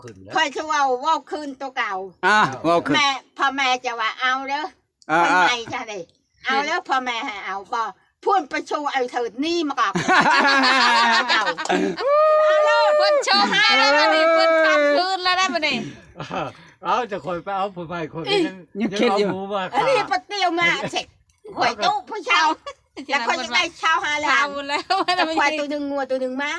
ຂຶ້ນແລ້ວ ຂ້ອຍຊິເວົ້າ ເວົ້າຄືນໂຕເກົ່າ. ອ່າ ເວົ້າຄືນ ແມ່ ພໍ່ແມ່ຈະວ່າເອົາເດີ. ອ່າ ຂ້ອຍໃຫ້ຈະເດ້ ເອົາເດີ ພໍ່ແມ່ໃຫ້ເອົາ ບໍ່ ພຸ້ນໄປໂຊໄອ້ເທີດນີ້ມາກໍ ເຈົ້າ ເພິ່ນໂຊໃຫ້ແລ້ວບັດນີ້ ເພິ່ນປັບຄືນແລ້ວໄດ໋ບັດນີ້. ເອົາ ຈະຂ້ອຍໄປເອົາຜູ້ໃໝ່ ຂ້ອຍກໍຍັງ ຍັງຄິດຢູ່ ຍັງເອົາໝູມາຂາຍ ອັນນີ້ປະຕຽວມາເສັດ ຂ້ອຍຕູ້ຜູ້ເຊົ່າ ແລ້ວຂ້ອຍຈະໄດ້ຊາວຫ້າລ້ານ ແລ້ວຂ້ອຍໂຕໜຶ່ງ ງົວໂຕໜຶ່ງມາ.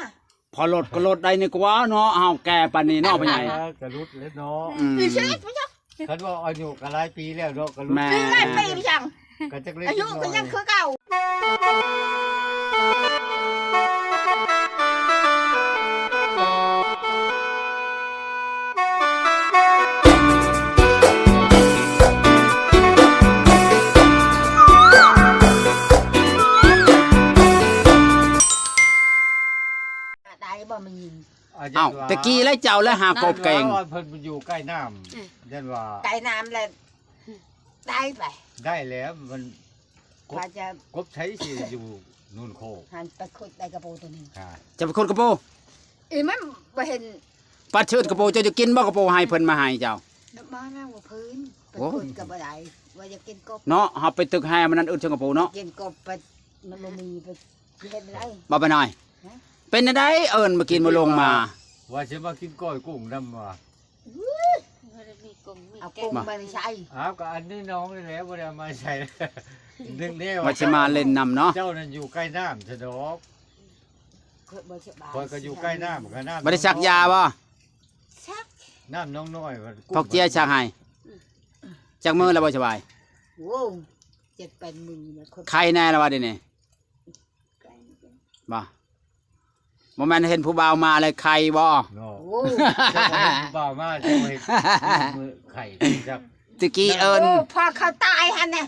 ພໍລົດກໍລົດໄດ້ນີ້ກວ່າເນາະ ເຮົາແກ່ປານນີ້ເນາະ ພໍ່ໃຫຍ່ ເອີ ກະຫຼຸດແລ້ວເນາະ. ອືມ ປີເສດບໍ່ຈັກ ຄັນວ່າອາຍຸກໍຫຼາຍປີແລ້ວເນາະ ກະຫຼຸດ ແມ່ນ ຫຼາຍປີຈັ່ງ ກະຈັກເລັກ ອາຍຸກໍຍັງຄືເກົ່າ. ໄດ້ບໍ່ ມາຍິງ. ອ້າວ ແຕ່ກີ້ແລ້ວເຈົ້າແຫຼະຫາກົບແກງ ເພິ່ນຢູ່ໃກ້ນ້ຳ ອືມ ຢ້ານວ່າ ໃກ້ນ້ຳແລ້ວ ໄດ້ໄປ ໄດ້ແລ້ວ ມັນ ກົບ ວ່າຈະ ກົບໃສຊິຢູ່ນູນໂຄກ ຫັ້ນໄປຂຸດໄດ້ກະໂປໂຕໜຶ່ງ ຈະໄປຂຸດກະໂປ ອີ ມັນບໍ່ເຫັນ ປັດຊືດກະໂປ ເຈົ້າຈະກິນບໍ່ກະໂປໃຫ້ເພິ່ນມາໃຫ້ເຈົ້າ? ມາແລ້ວວ່າເພິ່ນ ໂອ້ ໄປຂຸດກະບໍ່ໄດ້ ວ່າຢາກກິນກົບເນາະ ເຮົາໄປຕຶກແຮ່ມັນນັ້ນອຶດເຊິ່ງກະໂປເນາະ ກິນກົບໄປ ມັນບໍ່ມີ ໄປເຮັດໄດ້ ບໍ່ໄປໜ້ອຍ ເປັນແນວໃດເອີ້ນມາກິນບໍ່ລົງມາ ວ່າຊິມາກິນກ້ອຍກຸ້ງນຳວ່າ ເອົາກຸ້ງມາໃສ່ ອ້າວ ກະອັນນີ້ນ້ອງນີ້ແຫຼະ ບໍ່ໄດ້ເອົາມາໃສ່ ດຶງແນ່ ວ່າຊິມາຫຼິ້ນນຳເນາະ ເຈົ້ານັ້ນຢູ່ໃກ້ນ້ຳຊະດອກ ຂ້ອຍກະຢູ່ໃກ້ນ້ຳ ກະນ້ຳ ບໍ່ໄດ້ສັກຢາບໍ່? ສັກ ນ້ຳໜອງນ້ອຍ ພວກເຈ້ຍສັກໃຫ້ ຈັກມື້ແລ້ວບໍ່ສະບາຍ? ໂອ້ ເຈັດແປດມື້ແລ້ວ ໄຄແນ່ລະວ່າດຽວນີ້ ບໍ່ ບໍ່ແມ່ນເຫັນຜູ້ບ່າວມາແລ້ວໄຄບໍ່? ເນາະ ໂອ້ ເຈົ້າເຫັນຜູ້ບ່າວມາ ເຈົ້າເຫັນມື້ໄຄຈັກ ຕະກີ້ເອີ້ນ ໂອ້ ພໍເຂົາຕາຍຫັ້ນນະ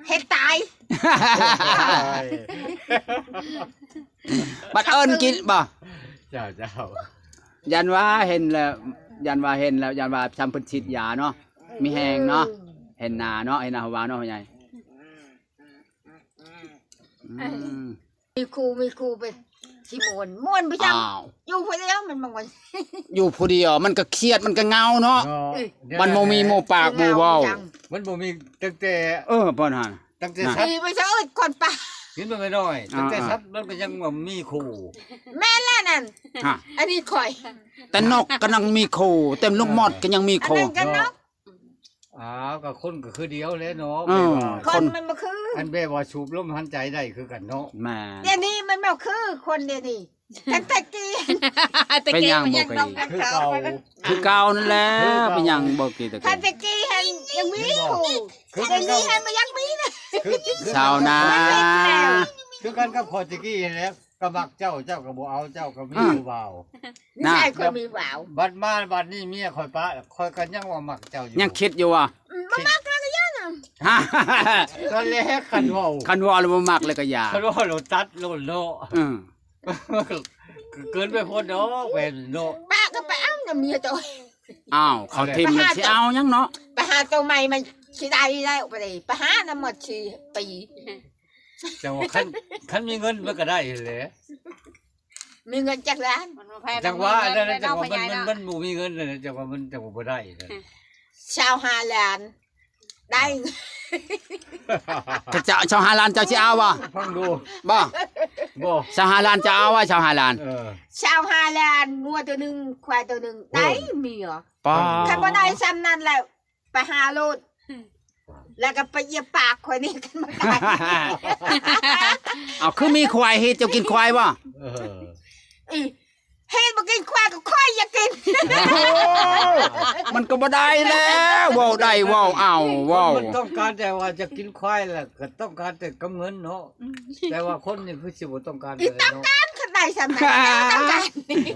ເຮັດຕາຍ ບັດເອີ້ນກິນບໍ່? ເຈົ້າ ເຈົ້າ ຢ້ານວ່າເຫັນແລ້ວ ຢ້ານວ່າເຫັນແລ້ວ ຢ້ານວ່າຊ່ຳເພິ່ນສີດຢາເນາະ ມີແຮງເນາະ ເຫັນໜ້າເນາະ ເຫັນໜ້າຜູ້ບ່າວເນາະ ພໍ່ໃຫຍ່ ອືມ ມີຄູ່ ມີຄູ່ໄປຊິມ່ວນ ມ່ວນບໍ່ຈັກ ອ້າວ ຢູ່ຜູ້ດຽວມັນບໍ່ມ່ວນ ຢູ່ຜູ້ດຽວມັນກະຄຽດ ມັນກະເຫງົາເນາະ ເນາະ ມັນບໍ່ມີໝູ່ປາກໝູ່ເວົ້າ ມັນບໍ່ມີ ຕັ້ງແຕ່ ເອີ ບ່ອນຫັ້ນ ຕັ້ງແຕ່ສັດ ມີບໍ່ເຊີດຄົນປະ ເຫັນບໍ່ແມ່ນ້ອຍ ອ່າ ຕັ້ງແຕ່ສັດມັນກະຍັງວ່າມີຄູ່ ແມ່ນແລ້ວນັ້ນ ຮະ ອັນນີ້ຂ້ອຍ ແຕ່ນົກກະຍັງມີຄູ່ ແຕ່ລູກມອດກະຍັງມີຄູ່ ອັນນັ້ນກະນົກ ອ້າວ ກະຄົນກະຄືດຽວແຫຼະເນາະ ເອີ ແບບວ່າ ຄົນມັນບໍ່ຄື ອັນແບບວ່າສູບລົມຫາຍໃຈໄດ້ຄືກັນເນາະ ແມ່ນ ດຽວນີ້ມັນບໍ່ຄືຄົນດຽວນີ້ ຄັນແຕ່ກີ້ ແຕ່ກີ້ ເປັນຫຍັງບໍ່ ຄືເກົ່າ ຄືເກົ່ານັ້ນແຫຼະ ເປັນຫຍັງບໍ່ກີ້ ແຕ່ກີ້ ຄັນແຕ່ກີ້ຫັ້ນຍັງມີຄູ່ ດຽວນີ້ຫັ້ນບໍ່ຢາກມີນະ ຊາວນາ ຄືກັນກັບຂ້ອຍແຕ່ກີ້ຫັ້ນແຫຼະ ກະມັກເຈົ້າ ເຈົ້າກະບໍ່ເອົາ ເຈົ້າກະມີຜູ້ບ່າວ ນະ ໃຊ່ ຂ້ອຍມີບ່າວ ບັດມາບັດນີ້ເມຍຂ້ອຍປະ ຂ້ອຍກະຍັງວ່າມັກເຈົ້າຢູ່ ຍັງຄິດຢູ່ວ່າ ອືມ ບໍ່ມັກແລ້ວກະຢ່ານະ ຫັ້ນແຫຼະ ຄັນເວົ້າ ຄັນເວົ້າແລ້ວບໍ່ມັກແລ້ວກະຢ່າ ຄັນເວົ້າແລ້ວຕັດໂລດເນາະ ອືມ ກະເກີນໄປໂພດດອກແມ່ນເນາະ ປະກະໄປເອົານຳເມຍໂຕ ອ້າວ ເຂົາຖິ້ມແລ້ວຊິເອົາຫຍັງເນາະ ໄປຫາໂຕໃໝ່ມັນຊິໄດ້ແລ້ວ ໄປຫານຳໝົດສີ່ປີ ຈັ່ງວ່າຄັນ ຄັນມີເງິນມັນກະໄດ້ຫັ້ນແຫຼະ ມີເງິນຈັກລ້ານ ມັນບໍ່ແພງ ຈັ່ງວ່າ ມັນບໍ່ມີເງິນ ນັ້ນແຫຼະ ຈັ່ງວ່າມັນ ມັນ ມັນບໍ່ມີເງິນນັ້ນແຫຼະ ຈັ່ງວ່າມັນຈັ່ງວ່າບໍ່ໄດ້ນັ້ນ ຊາວຫ້າລ້ານ ໄດ້ ເຈົ້າ ຊາວຫ້າລ້ານເຈົ້າຊິເອົາບໍ່? ຟັງດູ ບໍ່ ບໍ່ ຊາວຫ້າລ້ານເຈົ້າເອົາບໍ່? ຊາວຫ້າລ້ານ ເອີ ຊາວຫ້າລ້ານ ງົວໂຕໜຶ່ງ ຄວາຍໂຕໜຶ່ງ ເອີ ໄດ້ເມຍ ປ້າ ຄັນບໍ່ໄດ້ຊ່ຳນັ້ນແລ້ວ ໄປຫາໂລດ ແລ້ວກະໄປຢຽບປາກຂ້ອຍນີ້ ຄັນບໍ່ໄດ້ ເອົາ ຄືມີຄວາຍ ເຮັດເຈົ້າກິນຄວາຍບໍ່? ເອີ ອີ ເຮັດບໍ່ກິນຄວາຍກະຂ້ອຍຢາກກິນ ໂອ້ ມັນກະບໍ່ໄດ້ແລ້ວ ເວົ້າໄດ້ເວົ້າເອົາ ເວົ້າ ມັນຕ້ອງການແຕ່ວ່າຢາກກິນຄວາຍ ແລ້ວກະຕ້ອງການແຕ່ກັບເງິນເນາະ ອືມ ແຕ່ວ່າຄົນນີ້ຄືຊິບໍ່ຕ້ອງການ ອີ ເລີຍເນາະ ຕ້ອງການຄັນໄດ້ຊ່ຳນັ້ນ ຕ້ອງການ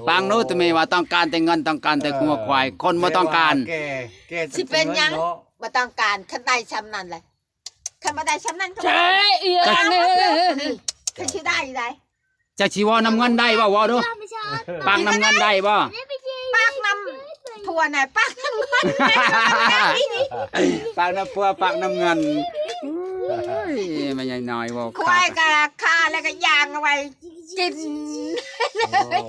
ຟັງໂລດ ໂຕເມວ່າຕ້ອງການແຕ່ເງິນ ຕ້ອງການແຕ່ງົວຄວາຍ ເອີ ຄົນບໍ່ຕ້ອງການ ແກ່ ແກ່ ຊິເປັນຫຍັງ ເນາະ ບໍ່ຕ້ອງການ ຄັນໄດ້ຊ່ຳນັ້ນແຫຼະ ຄັນບໍ່ໄດ້ຊ່ຳນັ້ນກະ ໃຊ່ ອີກອັນໜຶ່ງ ຄັນຊິໄດ້ໄດ ເຈົ້າຊິເວົ້ານຳເງິນໄດ້ບໍ່? ເວົ້າດູ ປາກນຳເງິນໄດ້ບໍ່? ປາກນຳຜົວນະ ປາກນຳເງິນ ປາກນຳຜົວ ປາກນຳເງິນ ໂອ້ຍ ແມ່ໃຫຍ່ນ້ອຍເວົ້າ ຄວາຍກະຂ້າແລ້ວກະຍ່າງເອົາໄວ້ກິນ ໂອ້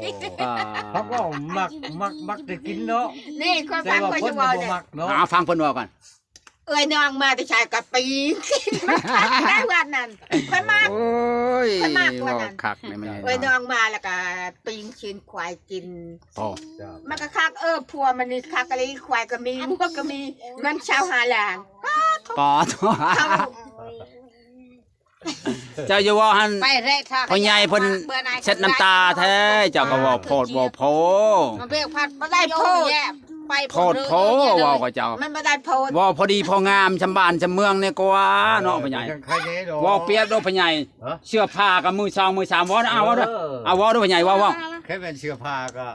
ເພາະວ່າມັກ ມັກ ມັກແຕ່ກິນເນາະ ນີ້ ຂ້ອຍ ແຕ່ ຟັງ ວ່າ ຂ້ອຍ ຄົນ ຊິເວົ້າ ບໍ່ ແຫຼະ ມັກເນາະ ອ່າ ຟັງເພິ່ນເວົ້າກ່ອນ. ເອື້ອຍນ້ອງມາແຕ່ໃສກໍປີນກິນ ມັນຄັກໄດ໋ວັນນັ້ນ ຂ້ອຍມັກ ໂອ້ຍ ຂ້ອຍມັກວັນນັ້ນ ເວົ້າຄັກແມ່ນ ເອື້ອຍນ້ອງມາແລ້ວກໍປີ້ງຊີ້ນຄວາຍກິນ ໂອ້ ມັນກໍຄັກ ເອີ ຜົວມັນນີ້ຄັກອີ່ຫຼີ ຄວາຍກໍມີ ງົວກໍມີ ເງິນຊາວຫ້າລ້ານ ປາດໂທ້ ເຈົ້າຢູ່ບໍ່ຫັ້ນ ໄປແທ້ ພໍ່ໃຫຍ່ເພິ່ນເຊັດນ້ຳຕາແທ້ ເຈົ້າກໍເວົ້າໂພດເວົ້າໂພ ມັນເບກພັດບໍ່ໄດ້ໂພດ ໂພດໂພ ເວົ້າກັບເຈົ້າ ມັນບໍ່ໄດ້ໂພດ ເວົ້າພໍດີພໍງາມ ຊຳບ້ານຊຳເມືອງແດ່ກວ່າເນາະ ເອີ ພໍ່ໃຫຍ່ ເວົ້າປຽບໂດພໍ່ໃຫຍ່ ເສື້ອຜ້າກໍມືສອງມືສາມ ເວົ້າເອົາ ເວົ້າເດີ ເອີ ເອົາ ເວົ້າເດີພໍ່ໃຫຍ່ ເວົ້າ ເວົ້າ ແຄ່ແມ່ນເສື້ອຜ້າກໍ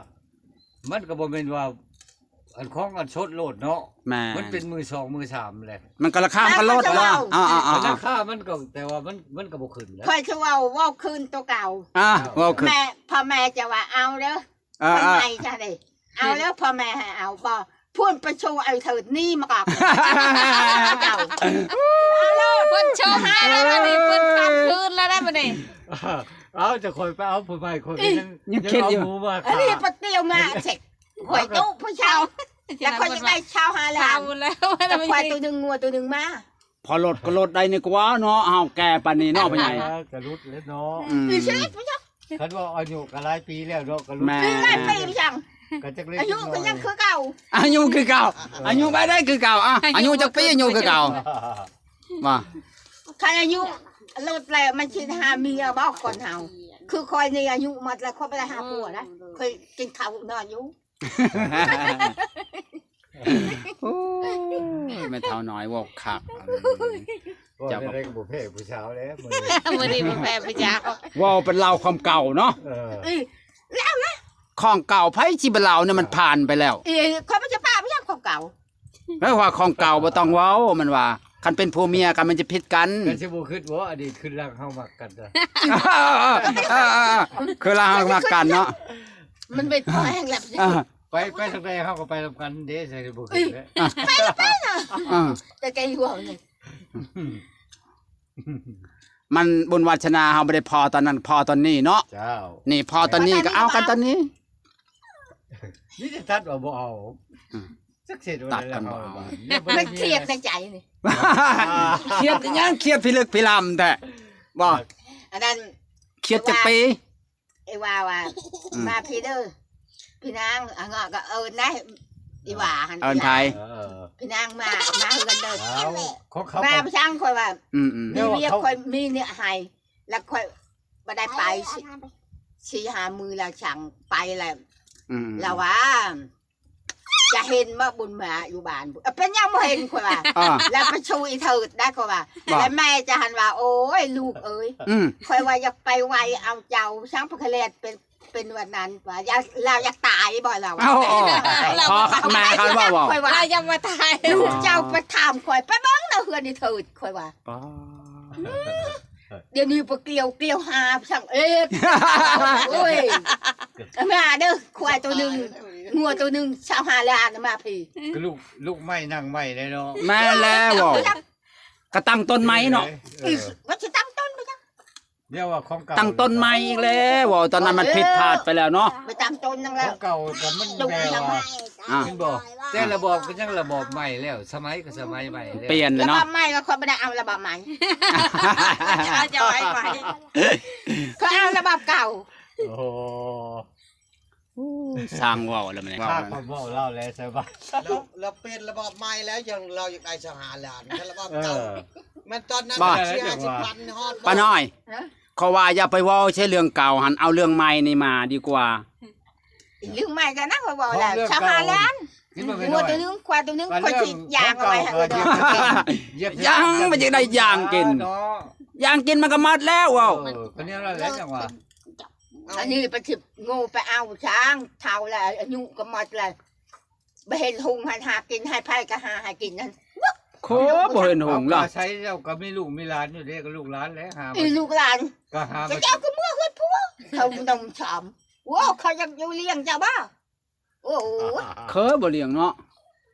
ມັນກໍບໍ່ແມ່ນວ່າ ອັນຂອງອັນສົດໂລດເນາະ ແມ່ນ ມັນເປັນມືສອງມືສາມແຫຼະ ມັນກໍລາຄາມັນກໍລົດ ມັນກໍເວົ້າ ອ່າໆໆ ລາຄາມັນກໍ ແຕ່ວ່າມັນ ມັນກໍບໍ່ຂຶ້ນແລ້ວ ຂ້ອຍຊິເວົ້າ ເວົ້າຄືນໂຕເກົ່າ ອ່າ ເວົ້າຄືນ ແມ່ ພໍ່ແມ່ຈະວ່າເອົາເດີ ອ່າໆ ພໍ່ໃຫຍ່ຈະເດ້ ເອົາເດີ ພໍ່ແມ່ໃຫ້ເອົາ ບໍ່ ພຸ້ນໄປໂຊໄອ້ເທີດໜີມາກອກ ເຈົ້າ ເພິ່ນໂຊໃຫ້ແລ້ວບັດນີ້ ເພິ່ນຂັບຄືນແລ້ວໄດ໋ບັດນີ້ ເອົາ ຈະຂ້ອຍໄປເອົາຜູ້ໃໝ່ ຂ້ອຍກໍຍັງ ຍັງຄິດຢູ່ ຍັງເອົາໝູມາ ອັນນີ້ປະຕຽວມາເສັດ ຂ້ອຍຕຸຜູ້ເຊົ່າ ແລ້ວຂ້ອຍຈະໄດ້ຊາວຫ້າລ້ານ ແລ້ວຄວາຍໂຕໜຶ່ງ ງົວໂຕໜຶ່ງມາ ພໍລົດກໍລົດໄດ້ນີ້ກວ່າເນາະ ເຮົາແກ່ປານນີ້ເນາະ ພໍ່ໃຫຍ່ ເອີ ກະຫຼຸດແລ້ວເນາະ ອືມ ອີເສດບໍ່ຈັກ ຄັນວ່າອາຍຸກໍຫຼາຍປີແລ້ວເນາະ ກະຫຼຸດ ແມ່ນ ຫຼາຍປີບໍ່ຈັກ ກະຈັກເລັກ ອາຍຸກໍຍັງຄືເກົ່າ ອາຍຸຄືເກົ່າ ເອີ ອາຍຸໄປໄດ້ຄືເກົ່າ ອາ ອາຍຸຈັກປີ ອາຍຸຄືເກົ່າ ວ່າ ຄັນອາຍຸຫຼຸດແລ້ວມັນຊິຫາເມຍບໍ່ ຄົນເຮົາ ຄືຂ້ອຍນີ້ອາຍຸໝົດແລ້ວ ຂ້ອຍບໍ່ໄດ້ຫາຜົວນະ ຂ້ອຍກິນເຂົ້ານອນຢູ່ ໂອ້ຍ ແມ່ເຖົ້ານ້ອຍເວົ້າຄັກ ເວົ້າແນວໃດກໍບໍ່ແພ້ຜູ້ສາວແລ້ວ ມື້ນີ້ ມື້ນີ້ບໍ່ແພ້ຜູ້ສາວ ເວົ້າເປັນລາວຄວາມເກົ່າເນາະ ເອີ ເອີ ລາວລະ ຂອງເກົ່າໃຜຊິໄປລາວນີ້ ມັນຜ່ານໄປແລ້ວ ເອີ ຂ້ອຍບໍ່ຈະປະມັນຫຍັງຂອງເກົ່າ ແລ້ວວ່າຂອງເກົ່າບໍ່ຕ້ອງເວົ້າ ມັນວ່າ ຄັນເປັນຜົວເມຍກັນມັນຈະຜິດກັນ ກັນຊິບໍ່ຄິດບໍ່ ອະດີດຄືນຫຼັງເຮົາມັກກັນ ເອີ ເອີ ເອີ ຄືນຫຼັງເຮົາມັກກັນເນາະ ມັນເປັນພໍແຮງແລ້ວ ເອີ ໄປ ໄປທາງໃດເຮົາກໍໄປນຳກັນເດ້ ໃສບໍ່ຄິດແລ້ວ ອ່ະ ໄປລະ ໄປລະ ອ່າ ແຕ່ໃຈຫ່ວງນີ້ ມັນບຸນວາສະໜາເຮົາບໍ່ໄດ້ພໍຕອນນັ້ນ ພໍຕອນນີ້ເນາະ ເຈົ້າ ນີ້ພໍຕອນນີ້ກໍເອົາກັນຕອນນີ້ ມີແຕ່ຕັດວ່າບໍ່ເອົາ ອືມ ຈັກເຮັດວ່າ ຕັດກັນບໍ່ເອົາ ມັນຄຽດໃນໃຈນີ້ ຄຽດຫຍັງ ຄຽດພິລຶກພິລຳແທ້ ບໍ່ ອັນນັ້ນ ຄຽດຈັກປີ ອີວ່າວ່າ ອືມ ມາພີເດີ ພີ່ນາງ ອັນເງາະກໍເອີ້ນໄດ້ ອີວ່າຫັ້ນ ເອີ້ນໃຜ ເອີ ພີ່ນາງມາ ມາເຮືອນເດີ ເອົາ ຂອງເຂົາ ມາໄປຊ່າງຂ້ອຍວ່າ ອືມໆ ມີວຽກ ຂ້ອຍມີເນື້ອໃຫ້ ແລ້ວຂ້ອຍບໍ່ໄດ້ໄປ ສີ່ຫ້າມື້ແລ້ວຊ່າງໄປແລ້ວ ອືມໆ ລາວວ່າ ຈະເຫັນບໍ່ບຸນມາຢູ່ບ້ານ ເປັນຫຍັງບໍ່ເຫັນ ຂ້ອຍວ່າ ອ່າ ແລ້ວໄປຊູອີເທີດໄດ້ ຂ້ອຍວ່າ ແລ້ວແມ່ຈະຫັ້ນວ່າ ໂອ້ຍ ລູກເອີຍ ອືມ ຂ້ອຍວ່າຢາກໄປໄຫວ້ເອົາເຈົ້າ ຊ່າງພະຄະແລດເປັນ ເປັນວັນນັ້ນວ່າ ລາວຢາກຕາຍບໍ່ລາວ ເອົາ ແມ່ເຂົາເວົ້າ ຂ້ອຍວ່າ ລາວຢາກມາຕາຍ ລູກເຈົ້າໄປຖາມຂ້ອຍ ໄປເບິ່ງນະເຮືອນອີເທີດ ຂ້ອຍວ່າ ປາ ດຽວນີ້ບໍ່ກ່ຽວ ກ່ຽວຫາຊ່າງເອດ ໂອ້ຍ ມາເດີ ຄວາຍໂຕໜຶ່ງ ງົວໂຕໜຶ່ງ ຊາວຫ້າລ້ານ ມາພີ້ ກໍລຸກ ລຸກໃໝ່ນັ່ງໃໝ່ເດ້ເນາະ ແມ່ນແລ້ວ ກະຕັ້ງຕົ້ນໃໝ່ເນາະ ເອີ ວ່າຊິຕັ້ງຕົ້ນໄປຈັງ ດຽວວ່າຂອງເກົ່າ ຕັ້ງຕົ້ນໃໝ່ອີກແລ້ວ ເວົ້າຕອນນັ້ນມັນຜິດພາດໄປແລ້ວເນາະ ໄປຕັ້ງຕົ້ນຍັງແລ້ວ ຂອງເກົ່າກໍມັນແບບວ່າ ອ່າ ເຫັນບໍ່ ແຕ່ລະບອບກໍຍັງລະບອບໃໝ່ແລ້ວ ສະໄໝກໍສະໄໝໃໝ່ແລ້ວ ປ່ຽນແລ້ວເນາະ ລະບອບໃໝ່ກໍຂ້ອຍບໍ່ໄດ້ເອົາລະບອບໃໝ່ ເອົາຈະໄວ້ໃໝ່ ຂ້ອຍເອົາລະບອບເກົ່າ ໂອ້ ໂອ້ຍ ຊ່າງເວົ້າແລ້ວມັນ ຂ້າກໍເວົ້າລາວແລ້ວ ສະບາຍ ລາວ ລາວປ່ຽນລະບອບໃໝ່ແລ້ວ ຍັງລາວຢາກໄດ້ຊາວຫ້າລ້ານ ຄັນລະບອບເກົ່າ ເອີ ແມ່ນຕອນນັ້ນ ບໍ່ ສີ່ຫ້າສິບພັນຮອດ ປ້ານ້ອຍ ຮະ ເຂົາວ່າຢ່າໄປເວົ້າໃສ່ເລື່ອງເກົ່າຫັ້ນ ເອົາເລື່ອງໃໝ່ນີ້ມາດີກວ່າ ເລື່ອງໃໝ່ກໍນະ ຂ້ອຍເວົ້າແລ້ວ ຊາວຫ້າລ້ານ ງົວໂຕໜຶ່ງ ຄວາຍໂຕໜຶ່ງ ຂ້ອຍຊິຢາງເອົາໄວ້ໃຫ້ເອີດອກ ຢາງ ມັນຈະໄດ້ຢາງກິນ ຢາງກິນມັນກໍໝົດແລ້ວ ເວົ້າ ເອີ ກໍແນວນັ້ນແຫຼະ ຈັ່ງວ່າ ອັນນີ້ໄປຊິໂງ່ໄປເອົາຊ່າງ ເຖົ້າແລ້ວ ອາຍຸກໍໝົດແລ້ວ ບໍ່ເຫັນຫຸງຫັນ ຫາກິນໃຫ້ໃຜກໍຫາໃຫ້ກິນຫັ້ນ ໂຄ ບໍ່ເຫັນຫຸງລະ ອາໄສແລ້ວກໍມີລູກມີຫຼານຢູ່ເດ້ ກໍລູກຫຼານແຫຼະຫາ ອີລູກຫຼານ ກໍຫາ ເຈົ້າກໍເມືອເຮືອນຜົວ ເຂົານຳຊອມ ໂອ້ ເຂົາຢາກຢູ່ລ້ຽງເຈົ້າບໍ່ ໂອ້ຍ ເຄີຍບໍ່ລ້ຽງເນາະ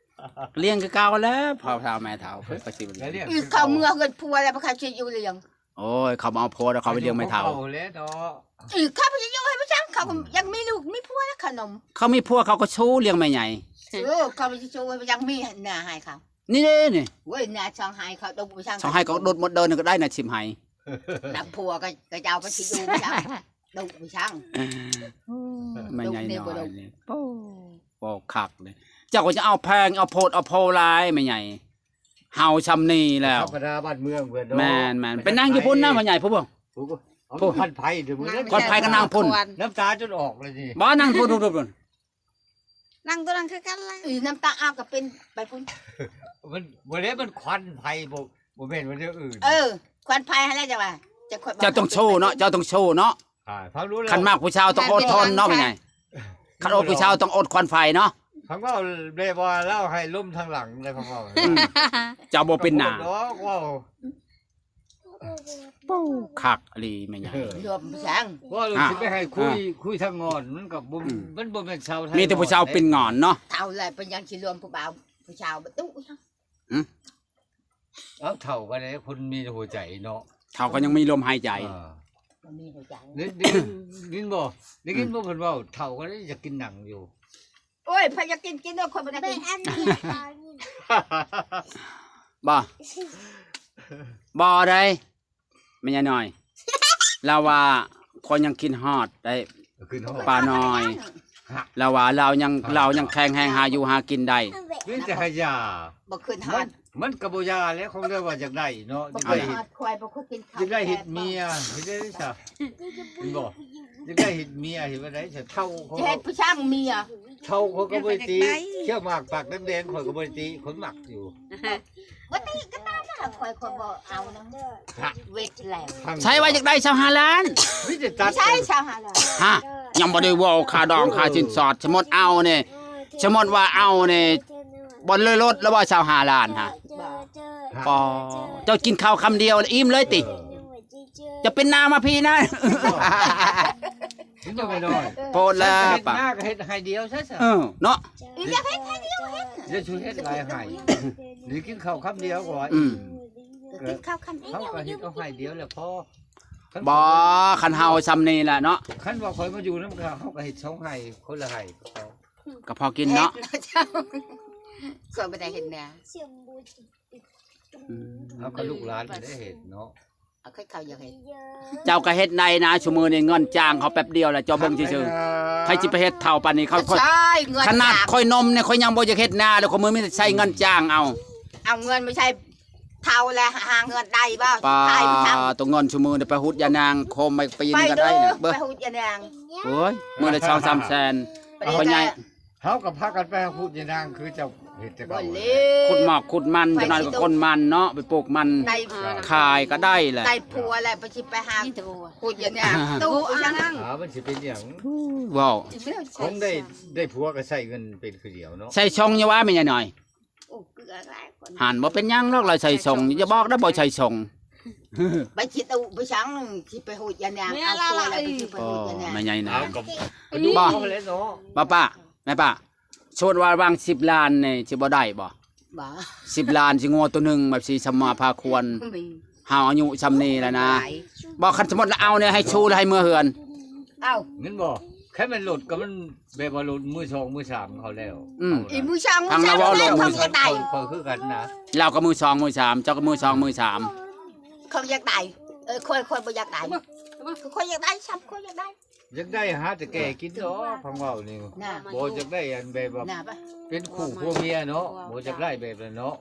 ລ້ຽງຄືເກົ່າແຫຼະ ພໍ່ເຖົ້າແມ່ເຖົ້າ ເພິ່ນກໍຊິບໍ່ລ້ຽງ ເຂົາເມືອເຮືອນຜົວແລ້ວ ບໍ່ເຂົາຊິຢູ່ລ້ຽງ ໂອ້ຍ ເຂົາບໍ່ເອົາຜົວດອກ ເຂົາໄປລ້ຽງແມ່ເຖົ້າ ເຂົາຢູ່ຂອງເຂົາແຫຼະເນາະ ເອີ ເຂົາໄປຢູ່ໃຫ້ໄປຈັ່ງ ເຂົາກໍ ອືມ ຢາກມີລູກມີຜົວແລ້ວຂະໜົມ ເຂົາມີຜົວເຂົາກໍຊູລ້ຽງແມ່ໃຫຍ່ ເອີ ເຂົາໄປຊູໄປຈັ່ງ ມີນາໃຫ້ເຂົາ ນີ້ເດ້ນີ້ ໂອ້ຍ ນາຊ່ອງໄຮ່ເຂົາດຸໄປຊ່າງ ຊ່ອງໄຮ່ກໍດຸໝົດເດີ ນີ້ກໍໄດ້ນະ ສິບໄຮ່ ນຳຜົວກໍ ກໍຈະເອົາໄປຊິຢູ່ໄປຊ່າງ ດຸໄປຊ່າງ ແມ່ໃຫຍ່ນ້ອຍນີ້ ໂອ້ ເວົ້າຄັກເດ້ ເຈົ້າກໍຈະເອົາແພງ ເອົາໂພດເອົາໂພຫຼາຍແມ່ໃຫຍ່ ເຮົາຊ່ຳນີ້ແລ້ວ ທຳມະດາບ້ານເມືອງເພິ່ນເນາະ ແມ່ນໆ ໄປນັ່ງຢູ່ພຸ້ນນະ ແມ່ໃຫຍ່ ຜູ້ບໍ່ ຜູ້ບໍ່ ຜູ້ ຄວັນໄຟເດີ ຄວັນໄຟກໍນັ່ງພຸ້ນ ນ້ຳຕາຈົນອອກເລີຍນີ້ ບໍ່ ນັ່ງພຸ້ນ ພຸ້ນ ພຸ້ນ ນັ່ງຕົວນັ້ນຄືກັນລະ ອີ ນ້ຳຕາອາບກໍເປັນໄປພຸ້ນ ມັນ ບໍ່ແລ້ວມັນຄວັນໄຟ ບໍ່ ບໍ່ແມ່ນວ່າແນວອື່ນ ເອີ ຄວັນໄຟຫັ້ນແຫຼະ ເຈົ້າວ່າ ເຈົ້າຕ້ອງໂຊເນາະ ເຈົ້າຕ້ອງໂຊເນາະ ອ່າ ຟັງດູແລ້ວ ຄັນມັກຜູ້ສາວຕ້ອງອົດທົນເນາະ ແມ່ໃຫຍ່ ຄັນອົດຜູ້ສາວຕ້ອງອົດຄວັນໄຟເນາະ ຄັນເວົ້າແບບວ່າລາວໃຫ້ລົມທາງຫຼັງເດ້ ຄັນເວົ້າ ອືມ ເຈົ້າບໍ່ເປັນໜ້າ ດອກເວົ້າ ໂອ້ ຄັກອີ່ຫຼີແມ່ໃຫຍ່ ເອີ ລວມຊ່າງ ເວົ້າເລື່ອງ ອ່າ ຊິໄປໃຫ້ຄຸຍ ອ່າ ຄຸຍທາງງອນ ມັນກໍບໍ່ ອືມ ມັນບໍ່ແມ່ນຊາວໄທ ມີແຕ່ຜູ້ສາວເປັນງອນເນາະ ເຖົ້າແລ້ວເປັນຫຍັງຊິລວມຜູ້ບ່າວ ຜູ້ສາວບໍ່ຕຸ ຫຶ ເອົ້າ ເຖົ້າກໍໄດ້ ຄົນມີຫົວໃຈເນາະ ເຖົ້າກໍຍັງມີລົມຫາຍໃຈ ເອີ ບໍ່ມີຫົວໃຈ ໄດ້ ໄດ້ຍິນບໍ່ ໄດ້ຍິນບໍ່ ອືມ ເພິ່ນເວົ້າ ເຖົ້າກໍໄດ້ຢາກກິນໜັງຢູ່ ໂອ້ຍ ໃຜຢາກກິນ ກິນເດີ ຂ້ອຍບໍ່ໄດ້ກິນ ບໍ່ ບໍ່ໄດ້ ແມ່ໃຫຍ່ນ້ອຍ ລາວວ່າ ຂ້ອຍຍັງຄິດຮອດໄດ້ ຄິດຮອດ ປ້ານ້ອຍ ລາວວ່າລາວຍັງ ລາວຍັງແຂງແຮງຫາຢູ່ຫາກິນໄດ້ ມີແຕ່ໃຫ້ຢາ ບໍ່ຄືນຮອດ ມັນ ມັນກໍບໍ່ຢາແຫຼະ ຄົງເລີຍວ່າຢາກໄດ້ເນາະ ບໍ່ຄືນຮອດ ຢາກໄດ້ເຮັດ ຂ້ອຍບໍ່ຄືນກິນເຂົ້າ ຢາກໄດ້ເຮັດເມຍ ເຮັດໄດ້ຊະ ເຫັນບໍ່ ຢາກໄດ້ເຮັດເມຍ ເຮັດວ່າໄດ້ຊະ ເຖົ້າເຂົາ ຈະເຮັດຜູ້ຊ່າງເມຍ ເຖົ້າເຂົາກໍບໍ່ໄດ້ຕິ ຢາກໄດ້ ຂຽວໝາກປາກແດງໆ ຂ້ອຍກໍບໍ່ໄດ້ຕິ ຂ້ອຍມັກຢູ່ ບໍ່ຕິກໍຕາມນະ ຂ້ອຍ ຂ້ອຍບໍ່ເອົານຳ ຮະ ເວັດແລ້ວ ໃຜວ່າຢາກໄດ້ຊາວຫ້າລ້ານ ມີແຕ່ຕັດ ໃຊ່ຊາວຫ້າລ້ານ ຮະ ຍັງບໍ່ໄດ້ເວົ້າຄ່າດອງຄ່າສິນສອດ ສົມມຸດເອົານີ້ ສົມມຸດວ່າເອົານີ້ ບໍ່ເລີດລົດແລ້ວບໍ່ ຊາວຫ້າລ້ານ ຮະ ບໍ່ ປໍ ເຈົ້າກິນເຂົ້າຄຳດຽວແລ້ວອີ່ມເລີຍຕິ ເອີ ເຈົ້າເປັນໜ້າມາພີ້ນະ ເຫັນບໍ່ແມ່ນ້ອຍ ໂພດແລ້ວ ເຮັດໜ້າກໍເຮັດໄຮ່ດຽວຊະ ເອີ ເນາະ ຢາກເຮັດໄຮ່ດຽວເຮັດ ຢ່າສູ່ເຮັດຫຼາຍໄຮ່ ຫຼືກິນເຂົ້າຄຳດຽວກໍວ່າ ອືມ ກິນເຂົ້າຄຳດຽວ ເຮົາກໍເຮັດເອົາໄຮ່ດຽວແລ້ວພໍ ບໍ່ ຄັນເຮົາຊ່ຳນີ້ແຫຼະເນາະ ຄັນວ່າຂ້ອຍມາຢູ່ນຳເຂົາ ເຮົາກໍເຮັດສອງໄຮ່ ຄົນລະໄຮ່ ກໍພໍກິນເນາະ ເຮັດເນາະເຈົ້າ ຂ້ອຍບໍ່ໄດ້ເຮັດນາ ອືມ ເຮົາກໍລູກຫຼານໄດ້ເຮັດເນາະ ເອົາ ເຂົາຢາກເຮັດ ເຈົ້າກໍເຮັດໄດ້ນະ ຊຸມື້ນີ້ເງິນຈ້າງເຂົາແປັບດຽວລະ ເຈົ້າເບິ່ງຊື່ໆ ໃຜຊິໄປເຮັດເຖົ້າປານນີ້ ເຂົາ ຂ້ອຍ ຂະໜາດຂ້ອຍໜຸ່ມນີ້ ຂ້ອຍຍັງບໍ່ຢາກເຮັດນາເລີຍ ຂ້ອຍມີແຕ່ໃຊ້ເງິນຈ້າງເອົາ ເອົາເງິນມາໃຊ້ເຖົ້າແລ້ວຫາເງິນໄດ້ບໍ່ ປາ ໂຕເງິນຊຸມື້ນີ້ໄປຫຸດຢານາງ ໂຄມໄປປີນກໍໄດ້ນະ ເບິ່ງ ໄປຫຸດຢານາງ ໂອ້ຍ ມື້ລະສອງສາມແສນ ໄປ ພໍ່ໃຫຍ່ ເຮົາກໍພາກັນໄປຫາຂຸດຍານາງຄືເຈົ້າເຮັດແຕ່ເກົ່າ ຂຸດໝອກຂຸດມັນ ຈັກໜ້ອຍກໍຂົນມັນເນາະ ໄປປູກມັນ ໄດ້ ຂາຍກໍໄດ້ແຫຼະ ໄດ້ຜົວແລ້ວໄປຊິໄປຫາຂຸດຍານາງ ຕູ້ຍານາງ ຫາມັນຊິເປັນຫຍັງ ເວົ້າ ຄົງໄດ້ ໄດ້ຜົວກໍໃຊ້ເງິນເປັນຄືດຽວເນາະ ໃຊ້ຊ່ອງຢ່າວ່າແມ່ຍາຍນ້ອຍ ໂອ້ ເກືອຫຼາຍຄົນ ຫັ້ນ ບໍ່ເປັນຫຍັງດອກ ລາວໃຊ້ຊ່ອງ ຢ່າບອກນະ ບໍ່ໃຊ້ຊ່ອງ ໄປຊິຕູ້ໄປສັງ ຊິໄປຫຸດຍານາງ ເອົາຜົວແລ້ວໄປຊິໄປຫຸດຍານາງ ແມ່ຍາຍນາງ ເອົາກໍ ບໍ່ ບໍ່ປ້າ ແມ່ປ້າ ສົມມຸດວ່າຫວ່າງສິບລ້ານນີ້ຊິບໍ່ໄດ້ບໍ່? ບໍ່ ສິບລ້ານຊິງົວໂຕໜຶ່ງ ແບບຊິສຳມາພາຄວນ ເຮົາອາຍຸຊ່ຳນີ້ແລ້ວນະ ບໍ່ ຄັນສົມມຸດລະເອົານີ້ໃຫ້ຊູລະໃຫ້ເມືອເຮືອນ ເອົ້າ ແມ່ນບໍ່? ຄັນແມ່ນລົດກໍມັນແບບວ່າລົດມືສອງມືສາມເຂົາແລ້ວ ອືມ ອີມືສອງມືສາມ ທາງລາວເວົ້າລົດມື ຂ້ອຍ ຂ້ອຍຄືກັນນະ ລາວກໍມືສອງມືສາມ ເຈົ້າກໍມືສອງມືສາມ ຂ້ອຍຢາກໄດ້ ເອີ ຂ້ອຍ ຂ້ອຍບໍ່ຢາກໄດ້ ຂ້ອຍຢາກໄດ້ ຊ່ຳຂ້ອຍຢາກໄດ້ ຢາກໄດ້ຫາແຕ່ແກ່ກິນດອກ ຟັງເວົ້ານີ້ ນະ ບໍ່ຢາກໄດ້ອັນແບບວ່າ ນະ ເປັນຄູ່ຜົວເມຍເນາະ ບໍ່ຢາກໄດ້ແບບນັ້ນເນາະ